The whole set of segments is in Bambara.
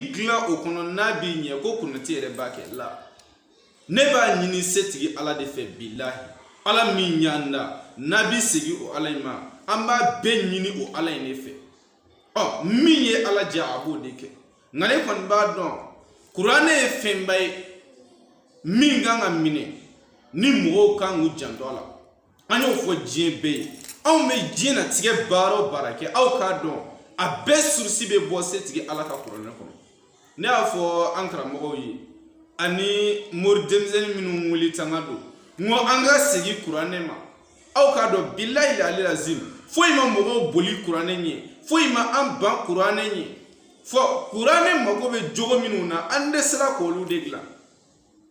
Dilan o kɔnɔ n'a b'i ɲɛ ko Konate yɛrɛ b'a kɛ la. Ne b'a ɲini setigi Ala de fɛ, bilahi, Ala min y'an da, n'a bi segin o Ala in ma, an b'a bɛɛ ɲini o Ala in de fɛ. Ɔ min ye Ala diya, a b'o de kɛ. Nka ne kɔni b'a dɔn, kuranɛ ye fɛnba ye min kan ka minɛ ni mɔgɔw kan k'u janto a la. An y'o fɔ diɲɛ bɛɛ ye. Anw bɛ diɲɛ natigɛ baara o baara kɛ, aw k'a dɔn, a bɛɛ source bɛ bɔ setigi Ala ka kuranɛ kɔnɔ. Ne y'a fɔ an karamɔgɔw ye ani mori denmisɛnnin minnu wuli tanga don, n ko an ka segin kuranɛ ma. Aw k'a dɔn, bilahi alazim, foyi ma mɔgɔw boli kuranɛ ɲɛ, foyi ma an ban kuranɛ ɲɛ, fɔ kuranɛ mako bɛ jogo minnu na, an dɛsɛra k'olu de dilan.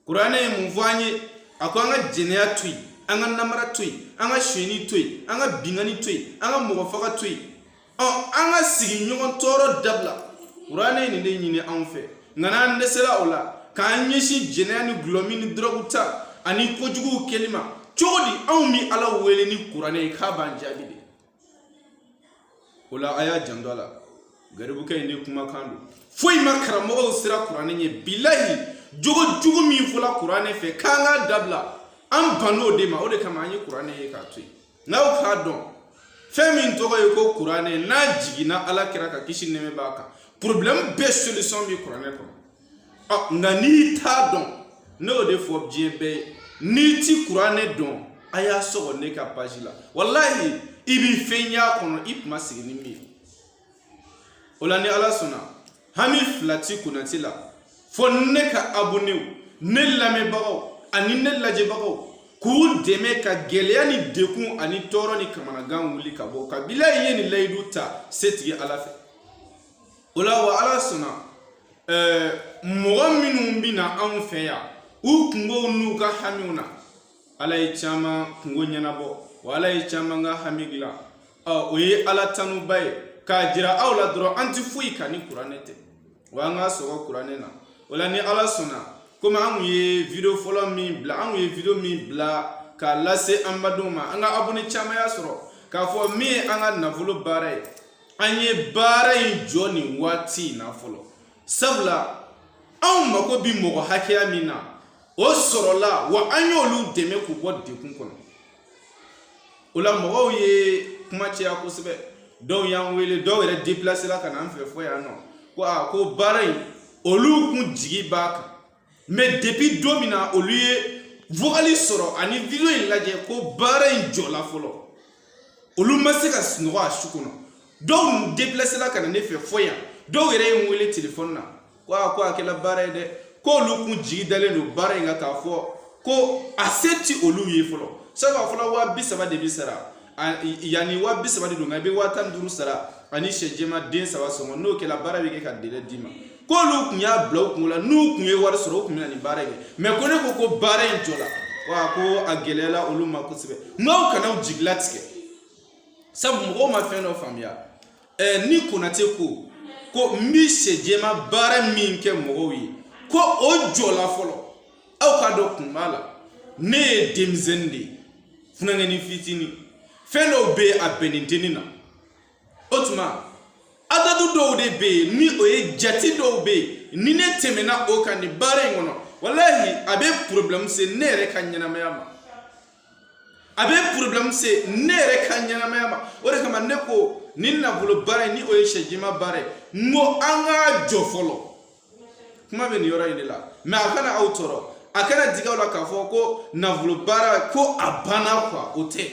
Kuranɛ ye mun fɔ an ye? A ko an ka jɛnɛya to yen, an ka namara to yen, an ka sonyɛni to yen, an ka binkanni to yen, an ka mɔgɔ faga to yen, ɔ an ka sigiɲɔgɔn tɔɔrɔ dabila. Kuranɛ ye nin de ɲini anw fɛ. Nka n'an dɛsɛra o la k'an ɲɛsin jɛnɛya ni gulɔmin ni dɔrɔgu ta ani kojuguw kɛli ma, cogo di anw bɛ Ala wele ni kuranɛ ye k'a b'an jaabi de? O la, a y'a janto a la, garibukɛ in de kumakan don. Foyi ma karamɔgɔw siran kuranɛ ɲɛ. Bilahi, jogo jugu min fɔla kuranɛ fɛ k'an k'a dabila, an bann'o de ma. O de kama an ye kuranɛ ye k'a to yen. N'aw k'a dɔn, fɛn min tɔgɔ ye ko kuranɛ, n'a jiginna Ala kira ka kisi nɛɛmɛ b'a kan, problème bɛɛ solution bɛ kuranɛ kɔnɔ. Ɔ nka n'i t'a dɔn, ne y'o de fɔ diɲɛ bɛɛ ye, n'i ti kuranɛ dɔn, a y'a sɔgɔ ne ka page la, walahi, i bi fɛn y'a kɔnɔ i kuma sigi ni min ye. O la, ni Ala sɔnna, hami fila ti Konate la fɔ ne ka abonnéw, ne lamɛnbagaw ani ne lajɛbagaw, k'u dɛmɛ ka gɛlɛya ni dekun ani tɔɔrɔ ni kamanagan wuli ka bɔ kabila ye. Nin layidu ta setigi Ala fɛ. O la, wa Ala sɔnna, mɔgɔ minnu bɛ na anw fɛ yan, u kungow n'u ka hamiw na, Ala ye caman kungo ɲɛnabɔ, wa Ala ye caman ka hami dilan. Ɔ o ye Ala tanuba ye k'a jira aw la dɔrɔn, an ti foyi kan ni kuranɛ tɛ, wa an k'a sɔgɔ kuranɛ na. O la, ni Ala sɔnna, komi an kun ye vidéo fɔlɔ min bila, an kun ye vidéo min bila k'a lase an badenw ma, an ka abonné caman y'a sɔrɔ k'a fɔ min ye an ka nafolo baara ye, an ye baara in jɔ nin waati in na fɔlɔ, sabula anw mako bi mɔgɔ hakɛya min na, o sɔrɔla, wa an y'olu dɛmɛ k'u bɔ dekun kɔnɔ. O la, mɔgɔw ye kuma caya kosɛbɛ. Dɔw y'an wele, dɔw yɛrɛ déplacé la ka na an fɛ fɔ yan nɔ, ko aa, ko baara in, olu kun jigi b'a kan, mais depuis don min na olu ye vocal sɔrɔ ani vidéo in lajɛ ko baara in jɔla fɔlɔ, olu ma se ka sunɔgɔ a su kɔnɔ. Dɔw déplacé la ka na ne fɛ fɔ yan, dɔw yɛrɛ ye n wele téléphone na ko aa, ko a kɛla baara ye dɛ, k'olu kun jigi dalen don baara in kan, k'a fɔ ko a se ti olu ye fɔlɔ, sabu a fɔla 30 000 de bi sara yanni, 30 000 de don, nka i bɛ 15 000 sara ani sɛ jɛman den saba sɔngɔ. N'o kɛla, baara bɛ kɛ ka délai d'i ma. K'olu kun y'a bila u kun la, n'u kun ye wari sɔrɔ, u kun bɛna nin baara in kɛ, mais ko ne ko ko baara in jɔla wa, ko a gɛlɛyala olu ma kosɛbɛ. N'aw kana aw jigila tigɛ, sabu mɔgɔw ma fɛn dɔ faamuya. Ni Konate ko ko n bi sɛ jɛman baara min kɛ mɔgɔw ye, ko o jɔla fɔlɔ, aw k'a dɔn kun b'a la. Ne ye denmisɛnnin de ye, funankɛnin fitinin, fɛn dɔw bɛ yen, a bɛnnen tɛ ne na. O tuma, adadu dɔw de bɛ yen, ni o ye jate dɔw bɛ yen, ni ne tɛmɛna o kan nin baara in kɔnɔ, walahi, a bɛ problème se ne yɛrɛ ka ɲɛnamaya ma, a bɛ problème se ne yɛrɛ ka ɲɛnamaya ma. O de kama ne ko ni nafolo baara in, ni o ye sɛ jɛman baara ye, n ko an k'a jɔ fɔlɔ. Kuma bɛ nin yɔrɔ in de la, mais a kana aw tɔɔrɔ, a kana digi aw la k'a fɔ ko nafolo baara ko a banna quoi. O tɛ.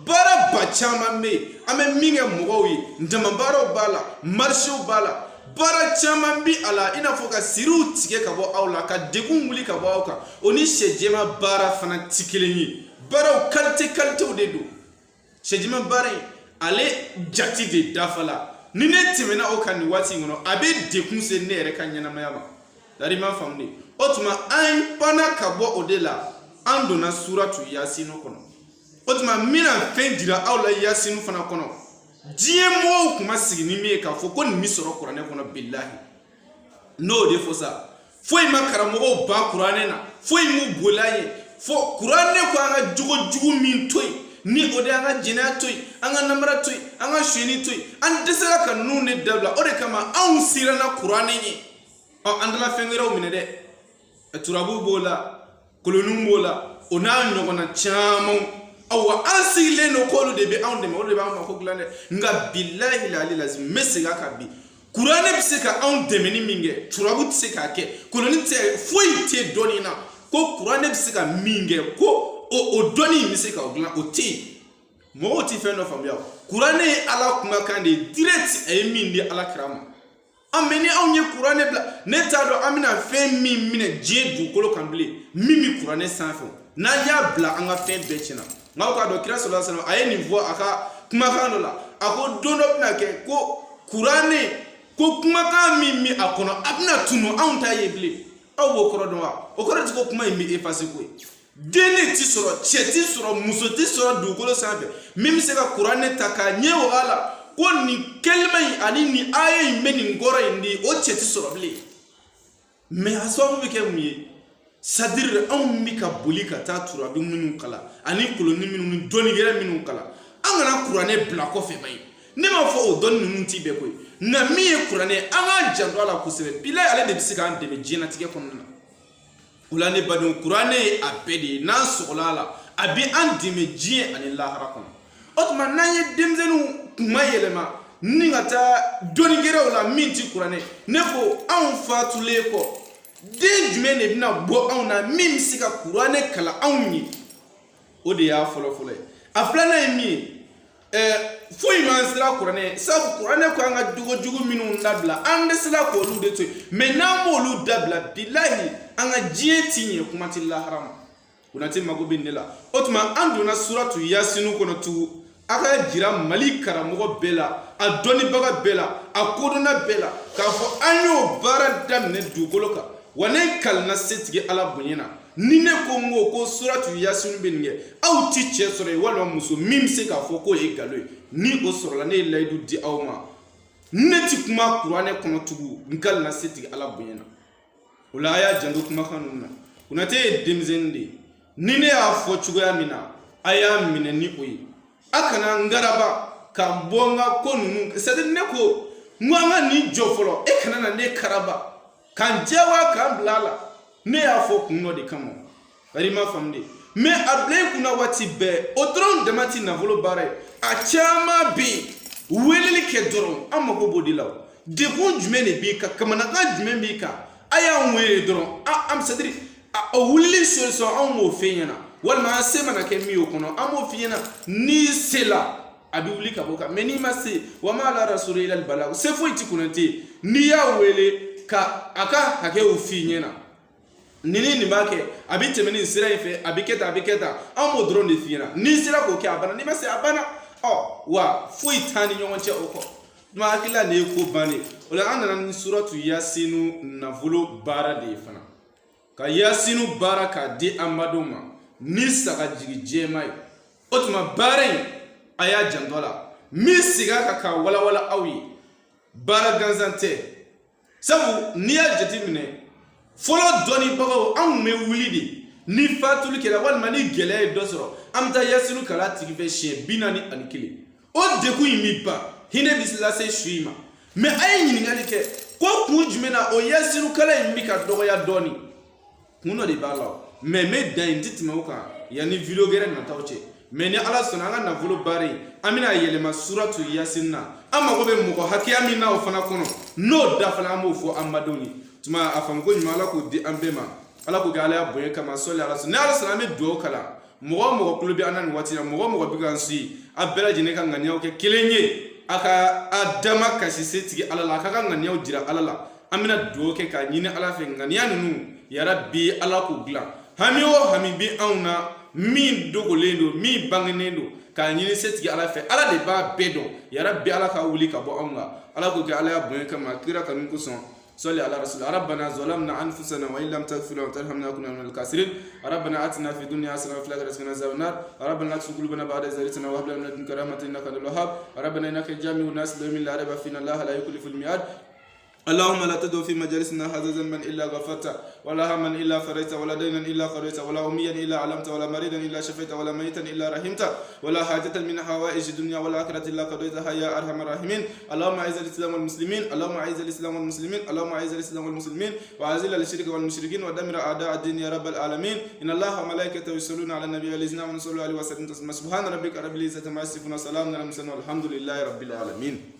Baara ba caman bɛ yen an bɛ min kɛ mɔgɔw ye, dama baaraw b'a la, marchéw b'a la, baara caman bi a la, i n'a fɔ ka siriw tigɛ ka bɔ aw la, ka degun wuli ka bɔ aw kan. O ni sɛ jɛman baara fana ti kelen ye. Baaraw qualité qualitéw de don. Sɛ jɛman baara in, ale jate de dafa la. Ni ne tɛmɛna o kan nin waati in kɔnɔ, a bɛ degun se ne yɛrɛ ka ɲɛnamaya ma. Dari ma faamu de. O tuma, an panna ka bɔ o de la, an donna suratu Yasinu kɔnɔ. O tuma, n bɛna fɛn jira aw la Yasinu fana kɔnɔ, diɲɛ mɔgɔw kun ma sigi ni min ye k'a fɔ ko nin bɛ sɔrɔ kuranɛ kɔnɔ. Bilahi, n'o de fɔ sa, foyi ma karamɔgɔw ban kuranɛ na, foyi m'u boli an ye, fo kuranɛ ko an ka jogo jugu min to yen. Ni o de y'an ka jɛnɛya to yen, an ka namara to yen, an ka sonyɛni to yen, an dɛsɛra ka ninnu de dabila. O de kama anw siranna kuranɛ ɲɛ. Ɔ, an taara fɛn wɛrɛw minɛ dɛ, turabu b'o la, koloniw b'o la, o n'a ɲɔgɔnna camanw. Awa, an sigilen don k'olu de bɛ anw dɛmɛ, olu de b'an mako dilan dɛ. Nka bilahi la ale lazim, n bɛ segin a kan bi, kuranɛ bɛ se ka anw dɛmɛ ni min kɛ, turabu tɛ se k'a kɛ, koloni tɛ se k'a kɛ, foyi tɛ dɔnni na ko kuranɛ bɛ se ka min kɛ, ko o dɔnni in bɛ se k'o dilan, o tɛ yen. Mɔgɔw tɛ fɛn dɔ faamuya. Kuranɛ ye Ala kumakan de ye direct, a ye min di Ala kira ma. An mɛ ni anw ye kuranɛ bila, ne t'a dɔn an bɛna fɛn min minɛ diɲɛ dugukolo kan bilen min bɛ kuranɛ sanfɛ. N'an y'a bila, an ka fɛn bɛɛ tiɲɛna. Nka aw k'a dɔn, kira sɔrɔla sɔrɔ a ye nin fɔ a ka kumakan dɔ la, a ko don dɔ bɛna kɛ ko kuranɛ ko kumakan min bɛ a kɔnɔ, a bɛna tunu, anw t'a ye bilen. Aw b'o kɔrɔ dɔn wa? O kɔrɔ ti ko kuma in bɛ efase koyi. Den de ti sɔrɔ, cɛ ti sɔrɔ, muso ti sɔrɔ dugukolo sanfɛ min bɛ se ka kuranɛ ta k'a ɲɛ waga a la ko nin kelima in ani nin aya in bɛ nin kɔrɔ in di, o cɛ ti sɔrɔ bilen. Mɛ a sababu bɛ kɛ mun ye? C'est-à-dire anw bɛ ka boli ka taa turabu minnu kalan ani koloni minnu ni dɔnni gɛrɛ minnu kalan, an kana kuranɛ bila kɔfɛ ba ye. Ne m'a fɔ o dɔnni ninnu ti bɛɛ koyi, nka min ye kuranɛ, an k'an janto a la kosɛbɛ. Bilayi, ale de bɛ se k'an dɛmɛ diɲɛlatigɛ kɔnɔna na. O la, ne badenw, kuranɛ ye a bɛɛ de ye. N'an sɔgɔla a la, a bɛ an dɛmɛ diɲɛ ani lahara kɔnɔ. O tuma n'an ye denmisɛnninw kuma yɛlɛma ni ka taa dɔnni gɛrɛw la min ti kuranɛ, ne ko anw fatulen kɔ, den jumɛn de bɛna bɔ anw na min bɛ se ka kuranɛ kalan anw ye? O de y'a fɔlɔ fɔlɔ ye. A filanan ye min ye, foyi m'an sira kuranɛ, sabu kuranɛ ko an ka jogo jugu minnu dabila, an dɛsɛla k'olu de to yen. Mɛ n'an m'olu dabila, bilahi, an ka diɲɛ ti ɲɛ, kuma ti lahara ma. Konate mako bɛ ne la. O tuma an donna suratu Yasinu kɔnɔ tugun. A ka jira Mali karamɔgɔ bɛɛ la, a dɔnnibaga bɛɛ la, a kodɔnna bɛɛ la, k'a fɔ an y'o baara daminɛ dugukolo kan. Wa ne kalanna setigi Ala bonya na, ni ne ko n ko suratu Yasinu bɛ nin kɛ, aw ti cɛ sɔrɔ yen walima muso min bɛ se k'a fɔ k'o ye nkalon ye. Ni o sɔrɔla, ne ye layidu di aw ma, ne ti kuma kuranɛ kɔnɔ tugun. N kalanna setigi Ala bonya na. O la, a y'a janto kumakan ninnu na. Konate ye denmisɛnnin de ye. Ni ne y'a fɔ cogoya min na, a y'a minɛ ni o ye. A kana n garaba ka bɔ n ka ko ninnu. C'est à dire, ne ko n ko an ka nin jɔ fɔlɔ, e kana na ne karaba k'an diyagoya k'an bila a la. Ne y'a fɔ kun dɔ de kama, bari i m'a faamu de. Mɛ a bila i kunna waati bɛɛ, o dɔrɔn dama ti nafolo baara ye. A caman bɛ yen, weleli kɛ dɔrɔn, an mako b'o de la. O degun jumɛn de b'i kan? Kamanagan jumɛn b'i kan? A y'an wele dɔrɔn, an, c'est à dire o wulili solution, anw b'o f'e ɲɛna, walima an se mana kɛ min ye o kɔnɔ, an b'o f'i ɲɛna. N'i sela, a bɛ wuli ka bɔ kan. Mɛ n'i ma se, wa ma ala rasulu ila bala, se foyi ti Konate. N'i y'a wele ka a ka hakɛw f'i ɲɛna, nin ni nin b'a kɛ, a bɛ tɛmɛ nin sira in fɛ, a bɛ kɛ tan, a bɛ kɛ tan, an b'o dɔrɔn de f'i ɲɛna. N'i sera k'o kɛ, a banna. N'i ma se, a banna. Ɔ wa foyi t'an ni ɲɔgɔn cɛ o kɔ. Tuma hakilila nin ye ko bannen. O la, an nana ni suratu Yasinu nafolo baara de ye fana, ka Yasinu baara k'a di an badenw ma ni sagajigi jɛma ye. O tuma baara in, a y'a janto a la. Min segin a kan k'a walawala aw ye, baara gansan tɛ. Sabu n'i y'a jateminɛ, fɔlɔ dɔnnibagaw, an tun bɛ wuli de ni fatuli kɛra walima ni gɛlɛya ye dɔ sɔrɔ, an bɛ taa Yasinu kalan tigi fɛ siɲɛ 41. O degun in bɛ ban, hinɛ bɛ lase su in ma. Mɛ a ye ɲininkali kɛ ko kun jumɛn na o Yasinu kalan in bɛ ka dɔgɔya dɔɔnin? Kun dɔ de b'a la o. Mɛ n bɛ dan yen, n ti tɛmɛ o kan yanni video gɛrɛ nataw cɛ. Mɛ ni Ala sɔnna, an ka nafolo baara in, an bɛna yɛlɛma suratu Yasin na. An mago bɛ mɔgɔ hakɛya min na o fana kɔnɔ, n'o dafala, an b'o fɔ an badenw ye. Tuma a faamu ko ɲuman, Ala k'o di an bɛɛ ma. Ala k'o kɛ Ala ya bonya kama. Sɔli ala sɔnna, ni Ala sɔnna, an bɛ dugawu kalan. Mɔgɔ o mɔgɔ tulo bɛ an na nin waati la, mɔgɔ o mɔgɔ bɛ k'an si, a bɛɛ lajɛlen ka ŋaniyaw kɛ kelen ye, a ka a dama kasi se tigi Ala la, a ka ŋaniyaw jira Ala la. An bɛna dugawu kɛ k'a ɲini Ala fɛ, ŋaniya ninnu, yarabi, Ala k'u dilan. Hami o hami bɛ anw na, min dogolen don, min bangenen don, k'a ɲini setigi Ala fɛ, Ala de b'a bɛɛ dɔn. Yarabi, Ala ka wuli ka bɔ anw kan. Ala k'o kɛ Ala ya bonya kama, kira kanu kosɔn. صلي على رسول. ربنا ظلمنا انفسنا وان لم تغفر لنا وترحمنا لنكونن من الخاسرين. ربنا اتنا في الدنيا حسنه وفي الاخره حسنه وقنا عذاب النار. ربنا لا تزغ قلوبنا بعد إذ هديتنا وهب لنا من لدنك رحمه انك انت الوهاب. ربنا انك جامع الناس ليوم لا ريب فيه ان الله لا يخلف الميعاد. اللهم لا تدع في مجالسنا هذا ذنبا الا غفرته، ولا هما الا فرجته، ولا دينا الا قضيته، ولا اميا الا علمته، ولا مريضا الا شفيته، ولا ميتا الا رحمته، ولا حاجة من حوائج الدنيا والآخرة الا قضيتها يا ارحم الراحمين. اللهم اعز الاسلام والمسلمين، اللهم اعز الاسلام والمسلمين، اللهم اعز الاسلام والمسلمين، واذل الشرك والمشركين، ودمر اعداء الدين يا رب العالمين. ان الله وملائكته يصلون على النبي الذين امنوا صلوا عليه وسلموا تسليما. سبحان ربك رب العزة عما يصفون، وسلام على المرسلين، والحمد لله رب العالمين.